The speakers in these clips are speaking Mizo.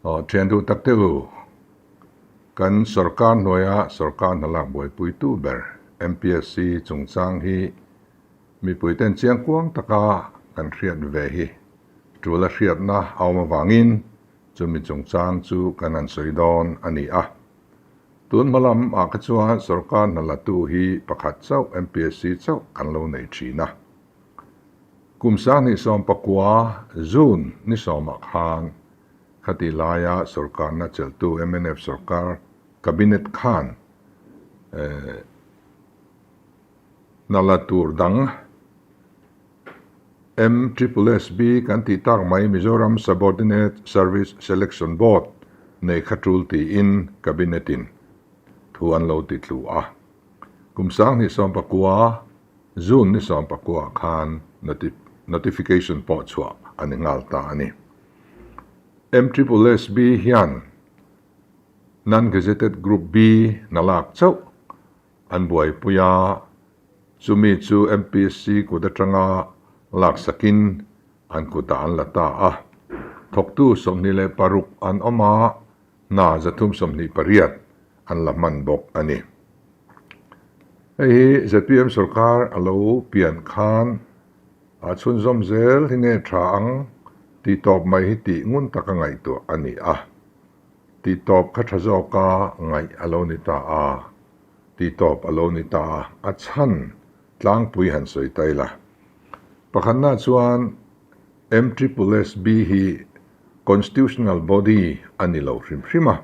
Aw thian duh tak te u, kan sorkar hnuaia sorkar hna lak buaipuitu ber MPSC chungchang hi mipuiten chiangkuang taka kan hriat ve hi tul a hriatna a awm avangin chumi chungchang chu kan han sawi dawn a ni a. Tun hma lam ah kha chuan sorkar hna latu hi pakhat chauh MPSC chauh kan lo nei thin a. Kum 2019 June ni sawmah khan khati laia sorkarna chelhtu mnf sorkar Cabinet khan hna la tur dang MSSB kan tih tak mai Mizoram Subordinate Service Selection Board nei kha tul tiin Cabinet in thu an lo ti tlu a. Kum 2019 June ni 19 khan notification pawh chhuah a ni nghal ta a ni. MSSB hian Non-Gazetted Group B hna lak chauh an buaipui a, chumi chu MPSC kut atanga laksakin an kutah an la ta a. Thawktu 26 an awm a, hna 328 an la hman bawk a ni. Hei hi zpm sorkar a lo pian khan a chhunzawm zel hi nge tha ang tih tawp mai hi tih ngun taka ngaihtuah a ni a. Tih tawp kha tha zawka ngaih a lo ni ta a, tih tawp a lo ni ta a, a chhan tlangpui han sawi ta ila. Pakhatna chuan MSSB hi Constitutional Body a ni lo hrim hrim a.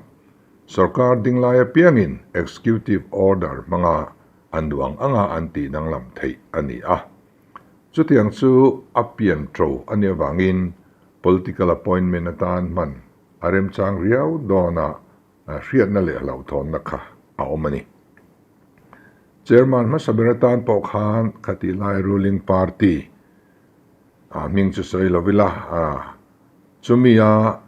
Sorkar dinglai apiangin Executive Order hmanga an duh ang anga an tih danglam theih a ni a. Chutiang chu a pian ṭo a nih avangin political appointment atan hman a remchang riau dawna hriatna leh hlauhthawnna kha a awm a ni. Chairman hmasa ber atan pawh khan khatih lai ruling party a hming chu sawi lo ila, chumi a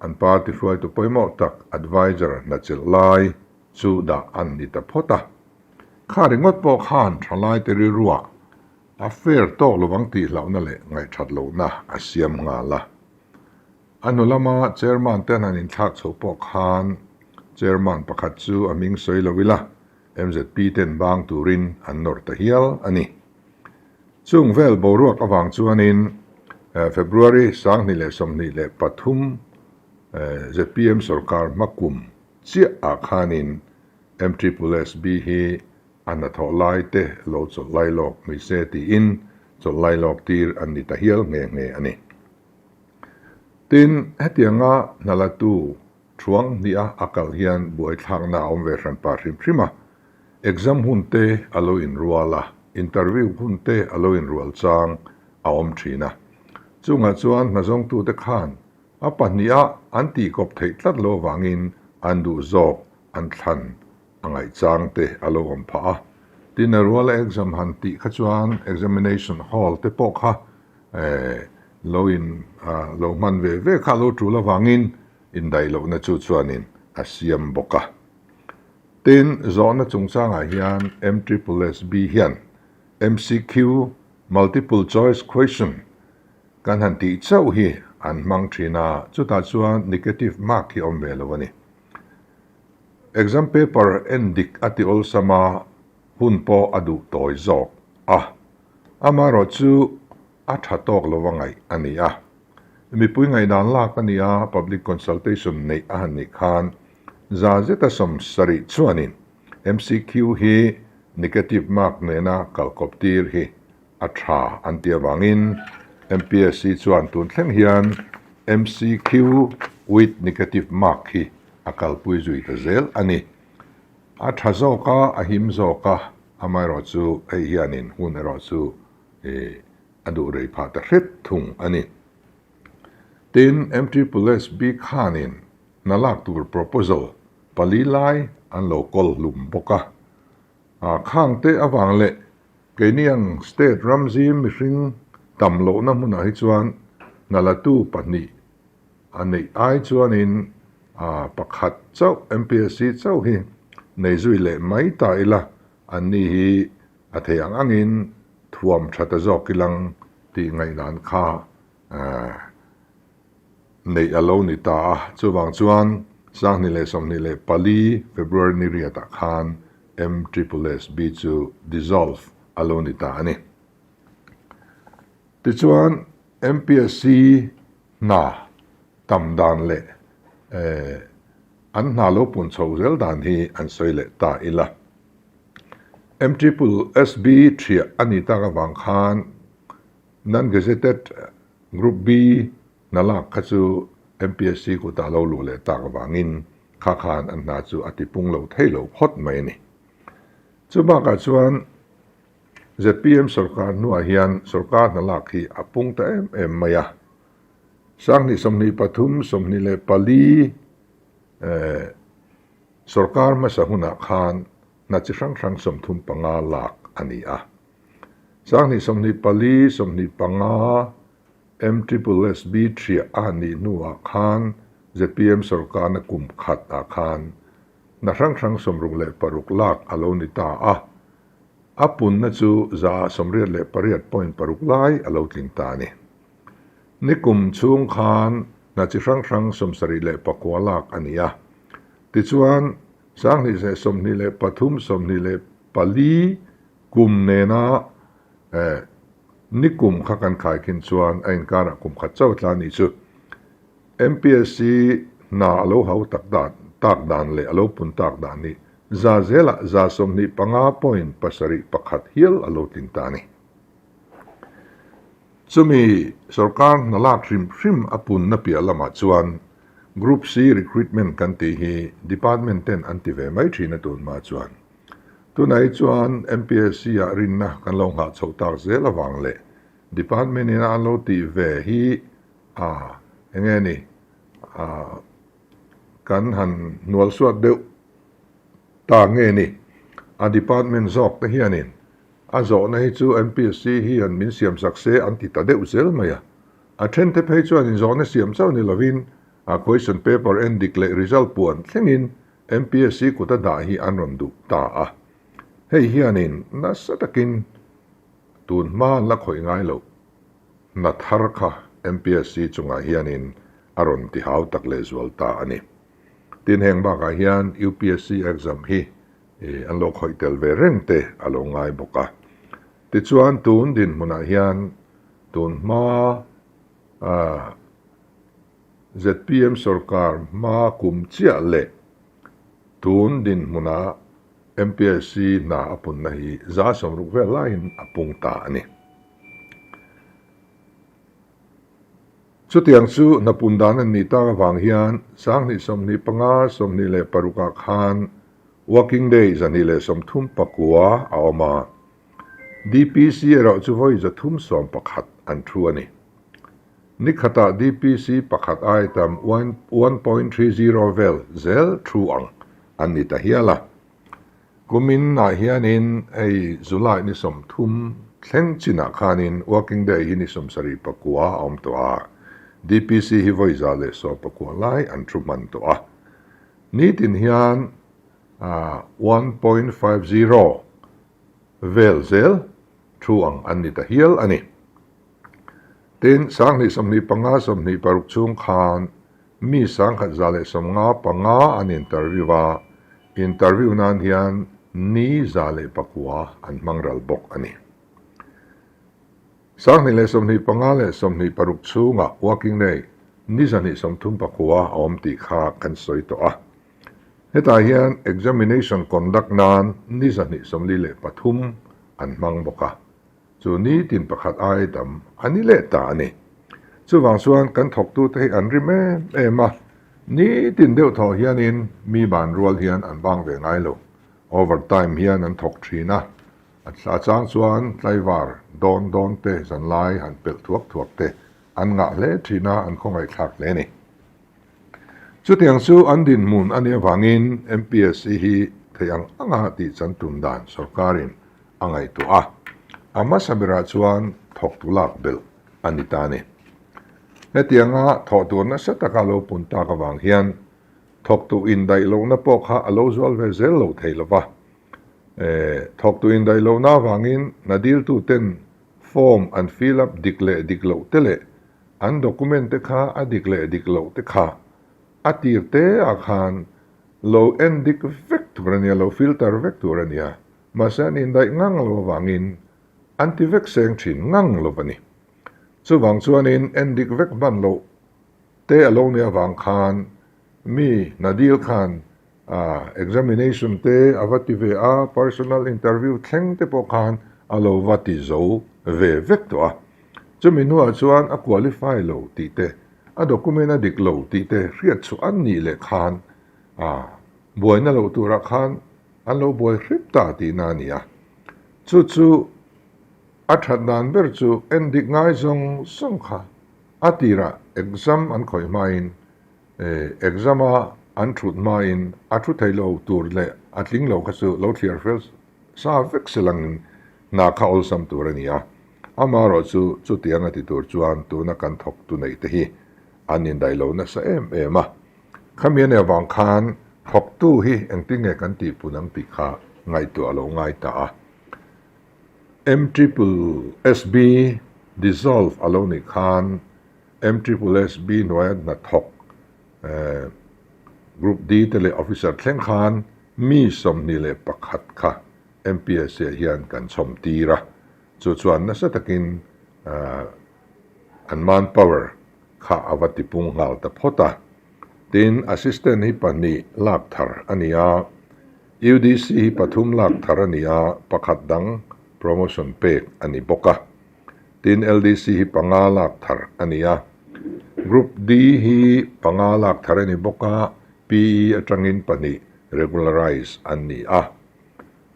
An party hruaitu pawimawh tak adviser hna chelh lai chu dah an ni ta phawt a. Kha ringawt pawh khan thalaite rilruah a fair tawk lovang tih hlauhna leh ngaihthat lohna a siam nghal a. A hnu lama chairman ten han inthlak chhoh pawh khan chairman pakhat chu a hming sawi lo ila MZP ten bang turin an nawr ta hial a ni. Chung vel boruak avang chuanin February 2023 zpm sorkar hmakum chiah ah khanin MSSB hi a hnathawh lai te lo chawlh lai lawk ni se tiin chawlh lai lawk tir an ni ta hial nghe nghe a ni. Tin, hetianga hna latu thuang hnih a a kal hian buaithlakna a awm ve hran pah hrim hrim a. Exam hun te a lo inrual a, interview hun te a lo inrual chang a awm thin a. Chungah chuan hnazawngtute khan a pahniha an tihkawp theih tlat lo avangin an duh zawk an thlan a ngaih chang te a lo awm phah a. Tin, a ruala exam han tih kha chuan examination hall te pawh kha lo in lo hman ve ve kha a lo tul avangin indaih lohna chu chuanin a siam bawk a. Tin, zawhna chungchangah hian MSSB hian MCQ, Multiple Choice Question, kan han tih chauh hi an hmang thin a, chutah chuan negative mark hi awm ve lo a ni. Exam paper en dik a ti awlsam a, hun pawh a duh tawi zawk a. Amaherawhchu a tha tawk lova ngaih a ni a. Mipui ngaihdan lak a ni a, public consultation neih a han nih khan za zeta 70 chuanin MCQ hi negative mark nena kalkawp tir hi a tha an ti avangin MPSC chuan tun thleng hian MCQ with negative mark hi a kalpui zui ta zel a ni. A tha zawk a, a him zawk a, amaherawhchu hei hianin hun erawh chu a duh rei phah ta hret thung a ni. Tin, MSSB khanin hna lak tur proposal pali lai an lo kawl hlum bawk a. Khang te avang leh keini ang state ramzim mihring tam lohna hmunah hi chuan hna latu pahnih a neih ai chuanin pakhat chauh MPSC chauh hi nei zui leh mai ta ila anni hi a thei ang angin thuam tha ta zawk ilang tih ngaihdan kha. neih a lo ni ta a, chuvang chuan 2024 February ni riatah khan MSSSB chu dissolve a lo ni ta a ni. Tichuan MPSC hna tam dan leh an hna lo pun chho zel dan hi an sawi leh ta ila. MSSSB thiah a ni tak avang khan Non-Gazetted Group B hna lak kha chu MPSC kutah lo luh leh tak avangin kha khan an hna chu a tipung lo thei lo phawt mai a ni. Chu bakah chuan zpm sorkar hnuah hian sorkar hna lak hi a pung ta em em mai a. 2023, 24 sorkar hmasa hunah khan hna chi hrang hrang 35 lak a ni a. 2024, 25 MSSSB thiah a han nih hnuah khan zpm sorkarna kum khat ah khan hna hrang hrang 66 lak a lo ni ta a, a punna chu 88.6% lai a lo tling ta a ni. Nikum chhung khan hna chi hrang hrang 79 lak a ni a, tichuan 2023, 24 kum nena nikum kha kan khaikhin chuan a inkarah kum khat chauh tla a nih chu. MPSC hna a lo hau tak dan tak dan leh a lo pun tak dan hi za zelah 25.71 hial a lo tling ta a ni. Chumi sorkar hna lak hrim hrim a punna piah lamah chuan Group C recruitment kan tih hi department ten an ti ve mai thin a tun hma chuan. Tunah hi chuan MPSC ah rinna kan lo nghah chhoh tak zel avang leh department ina an lo tih ve hi a enge ni a kan han hnual suat deuh ta nge ni a department zawk te hianin a zawhna hi chu MPSC hian min siam sak se an ti ta deuh zel mai a. A then te phei chuan inzawhna siam chauh ni lovin a question paper en dik leh result puan thlengin MPSC kut a dah hi an rawn duh ta a. Hei hianin nasa takin tun hma an la khawih ngai loh hna thar kha MPSC chungah hianin a rawn ti hau tak lehzual ta a ni. Tin heng bakah hian UPSC exam hi an lo khawih tel ve reng te a lo ngai bawk a. Tichuan tun dinhmunah hian tun hma zpm sorkar hma kum chiah leh tun dinhmuna MPSC hna a punna hi 60% vel laiin a pung ta a ni. Chutiang chu hna pun dan an nih tak avang hian 2025, 26 ah khan Working Day 239 a awm a, DPC erawh chu vawi 311 an thu a ni. Ni khatah DPC pakhat ai tam 1.30 vel zel thu ang an ni ta hial a. Kumin ah hianin hei July ni 30 thleng chinah khanin Working Day hi ni 79 a awm tawh a, DPC hi vawi 119 lai an thu hman tawh a. Nitin hian 1.50 vel zel thu ang an ni ta hial a ni. Tin, 2025, 26 chhung khan mi 1155 an interview a, interview nan hian ni 109 an hmang ral bawk a ni. 2025 leh 26 chhunga working day ni 239 a awm tih kha kan sawi tawh a. Hetah hian examination conduct nan ni 243 an hmang bawk a, chu ni tin pakhat ai tam a ni leh ta a ni. Chuvang chuan kan thawktute hi an rim em em a, ni tin deuh thawh hianin mi ban rual hian an bang ve ngai lo. Overtime hian an thawk thin a, a chang chuan tlaivar dawn dawn te zanlai han pelh thuak thuak te an ngah hle thin a, an khawngaihthlak hle a ni. Chutiang chu an dinhmun a nih avangin MPSC hi theih ang anga tih chan tum dan sorkarin a ngaihtuah a, a hmasa berah chuan thawktu lak belh a ni ta a ni. Hetianga thawh tur nasa taka lo pun tak avang hian thawktu indaih lohna pawh kha a lo zual ve zel lo thei lo va. Thawktu indaih lohna avangin hna diltuten form an fill up dik leh dik loh te leh. An document te kha a dik leh dik loh te kha a tir te ah khan lo en dik vek tur a nia, lo filter vek tur a nia. Mahse an indaih ngang lo avangin an ti vek seng thin ngang lo a ni. Chuvang chuanin en dik vek hman loh te a lo nih avang khan mi Nadil khan examination te a va ti ve a, personal interview thleng te pawh khan a lo va ti zo ve vek tawh a. Chumi hnuah chuan a qualify lo tih te, a document a dik lo tih te hriat chhuah an nih leh khan buaina loh turah khan an lo buai hrep ta tihna a ni a. Chu chu a that dan ber chu en dik ngai zawng zawng kha a tirah exam an khawih hmain exam a an thut hmain a thu thei lo tur leh a tling lo kha chu lo thliar fel sa vek se langin hna kha awlsam tur a ni a. Amaherawh chu chutiang a ti tur chuan tuna kan thawktu neih te hi an indaih lo nasa em em a. Khami a nih avang khan thawktu hi engtin nge kan tihpun ang tih kha ngaihtuah a lo ngai ta a. MSSB dissolve a lo nih khan MSSB hnuaia hnathawk Group D te leh Officer thleng khan mi 21 kha MPSC ah hian kan chhawm tir a, chu chuan nasa takin an manpower kha a va tipung nghal ta phawt a. Tin, Assistant hi pahnih lak thar a ni a, UDC hi pathum lak thar a ni a, pakhat dang promotion pek a ni bawk a. Tin, LDC hi panga lak thar a ni a. Group D hi panga lak thar a ni bawk a, PE atangin pahnih regularize an ni a.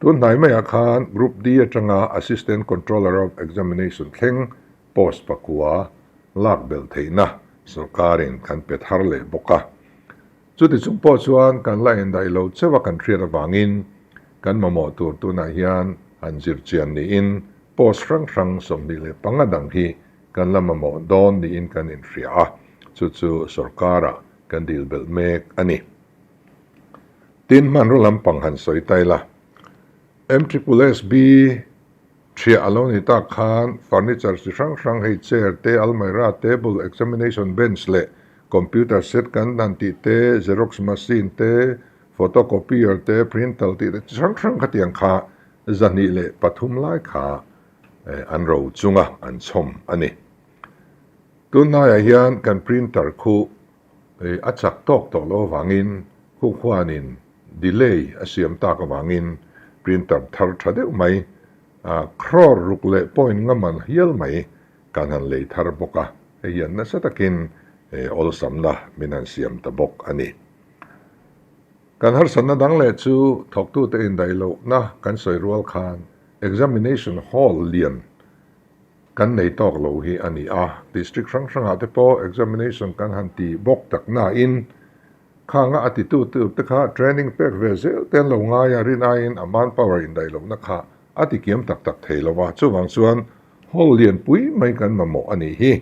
Tun hnai maiah khan Group D atanga Assistant Controller of Examination thleng post pakua lak belh theihna sawrkarin kan pe thar leh bawk a. Chuti chung pawh chuan kan la indaih lo cheuh a kan hriat avangin kan mamawh tur tunah hian han zir chian niin post hrang hrang 25 dang hi kan la mamawh dawn niin kan inhria a, chu chu sawrkarah kan dil belh mek a ni. Tin, hmanraw lampang han sawi ta ila, MSSSB Thiah a lo ni tak khan furniture chi hrang hrang hei chair te, almirah, table, examination bench leh computer set kan dan tih te, xerox machine te, photocopier te, printer tih te chi hrang hrang khatiang kha 203 lai kha an ro chunga an chhawm a ni. Tunlaiah hian kan printer khu a chak tawk tawh loh avangin khu khuanin delay a siam tak avangin printer thar tha deuh mai crore ruk leh point nga man hial mai kan han lei thar bawk a, hei hian nasa takin awlsamna min han siam ta bawk a ni. Kan harsatna dang leh chu thawktute indaih lohna kan sawi rual khan examination hall lian Kan nei tawk lo hi a ni a, district hrang hrangah te pawh examination kan han ti bawk tak nain khanga a titu tur te kha training pek ve zel te an lo ngai a, rin aiin a manpower indaih lohna kha a ti kiam tak tak thei lo a, chuvang chuan hall lianpui mai kan mamawh a nih hi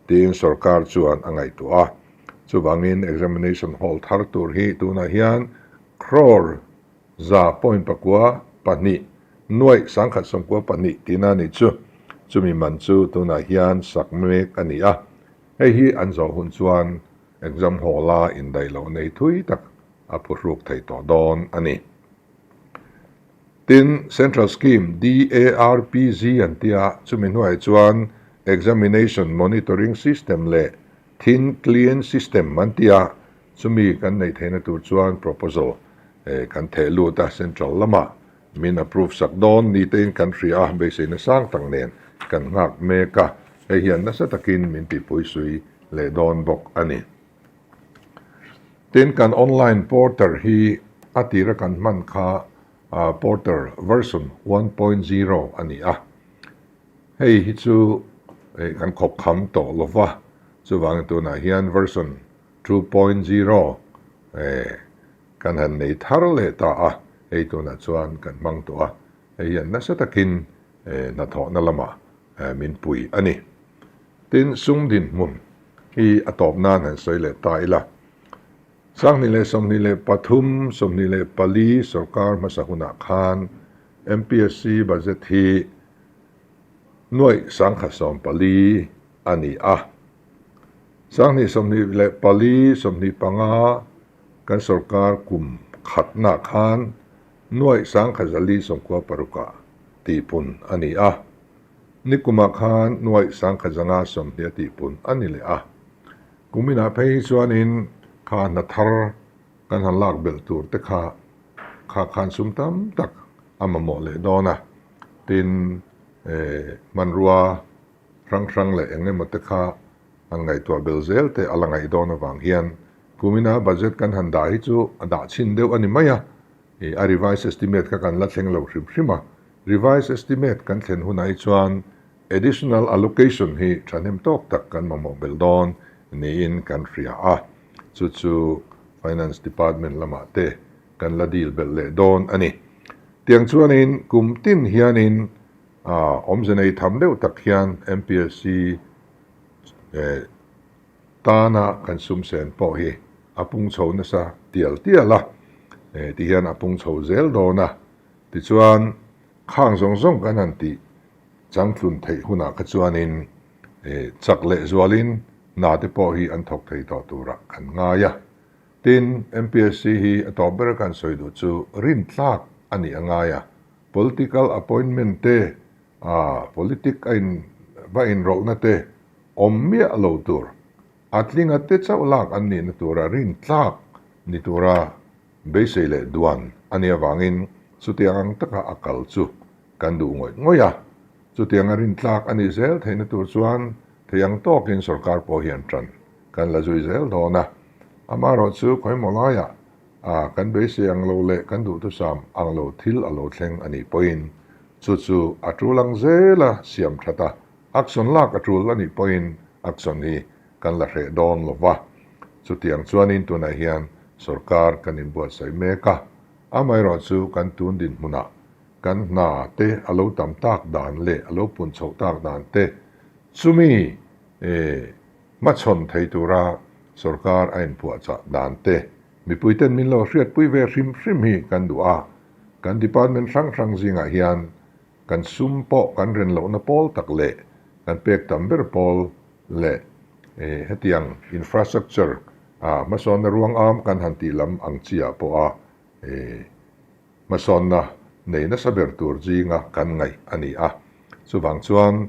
tiin sorkar chuan a ngaihtuah a, chuvangin examination hall thar tur hi tunah hian crore 100.42 nuaih 192 tihna a nih chu. Chumi man chu tunah hian sak mek a ni a, hei hi an zawh hun chuan exam hall-a indaih loh nei thui tak a phuhruk thei tawh dawn a ni. Tin, Central Scheme DARPG an tia, chumi hnuaiah chuan Examination Monitoring System leh Thin Client System an tia, Chumi kan neih theihna tur chuan proposal kan theh lut a, central lamah min approve sak dawn ni tein kan hria a, beiseina sang tak nen kan nghak mek a, hei hian nasa takin min tihpuisui leh dawn bawk a ni. Tin, kan online porter hi a tira kan hman kha porter version 1.0 a ni a, hei hi chu kan khawp kham tawh lova, chuvangin tunah hian version 2.0 kan han nei thar leh ta a, hei tunah chuan kan hmang tawh a, hei hian nasa takin hnathawhna lamah min pui a ni. Tin, sum dinhmun hi a tawp nan han sawi leh ta ila, 2023, 24 sorkar hmasa hunah khan MPSC budget hi nuaih 1014 a ni a. 24, 25 kan sorkar kum khatna khan nuaih 1496 ah tihpun a ni a. Nikumah khan nuaih 1520 a tihpun a ni leh a. Kuminah phei hi chuanin kha hna thar kan han lak belh tur te kha kha khan sum tam tak a mamawh leh dawn a. Tin, hmanrua hrang hrang leh eng emaw te kha han ngaihtuah bel zel te a la ngaih dawn avang hian kumina budget kan han dah hi chu a dah chhin deuh a ni mai a, a revised estimate kha kan la thleng lo hrim hrim a. Revised estimate kan thlen hunah hi chuan additional allocation hi thahnem tawk tak kan mamawh bel dawn niin kan hria a, chu chu Finance Department lamah te kan la dil belh leh dawn a ni. Tiang chuanin kum tin hianin awmze nei tham deuh tak hian MPSC tana kan sum sen pawh hi a pung chho nasa tial tial a, tihian a pung chho zel dawn a. Tichuan khang zawng zawng kan han tih changtlun theih hunah kha chuanin chak leh zualin hna te pawh hi an thawk thei tawh turah kan ngai a. Tin, MPSC hi a tawp ber kan sawi duh chu rintlak a nih a ngai a, political appointment te, politic a in va inrawlhna te awm miah lo tur, a tlinga te chauh lak an nihna tura rintlak ni tura beisei leh duan a nih avangin chutiang ang taka a kal chu kan duh ngawih ngawih a. Chutiang a rintlak a nih zel theihna tur chuan thei ang tawkin sorkar pawh hian tan kan la zui zel dawn a. Amaherawh chu khawimaw laiah a kan beisei ang lo leh kan duhthusam ang lo thil a lo thleng a nih pawhin chu chu a tul ang zela siam that a, action lak a tul a nih pawhin action hi kan la hreh dawn lo va. Chutiang chuanin tunah hian sorkar kan inbuatsaih mek a, amaherawh chu kan tun dinhmunah kan hna te a lo tam tak dan leh a lo pun chhoh tak dan te chumi hmachhawn thei tura sorkar a inpuahchah dan te mipuiten min lo hriatpui ve hrim hrim hi kan duh a, kan department hrang hrang zingah hian kan sum pawh kan ren lohna pawl tak leh kan pek tam ber pawl leh hetiang infrastructure a hmasawnna ruang am kan han tih lam ang chiah pawha hmasawnna nei nasa ber tur zinga kan ngaih a ni a. Chuvang chuan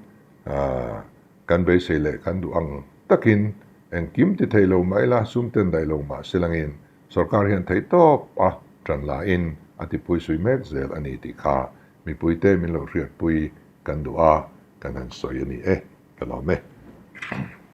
kan beisei leh kan duh ang takin engkim ti thei lo mah ila, sum ten daih lo mah se langin sorkar hian theih tawp a tan lahin a tipui sui mek zel a ni tih kha mipuite min lo hriatpui kan duh a, kan han sawi a ni e. Ka lawm e.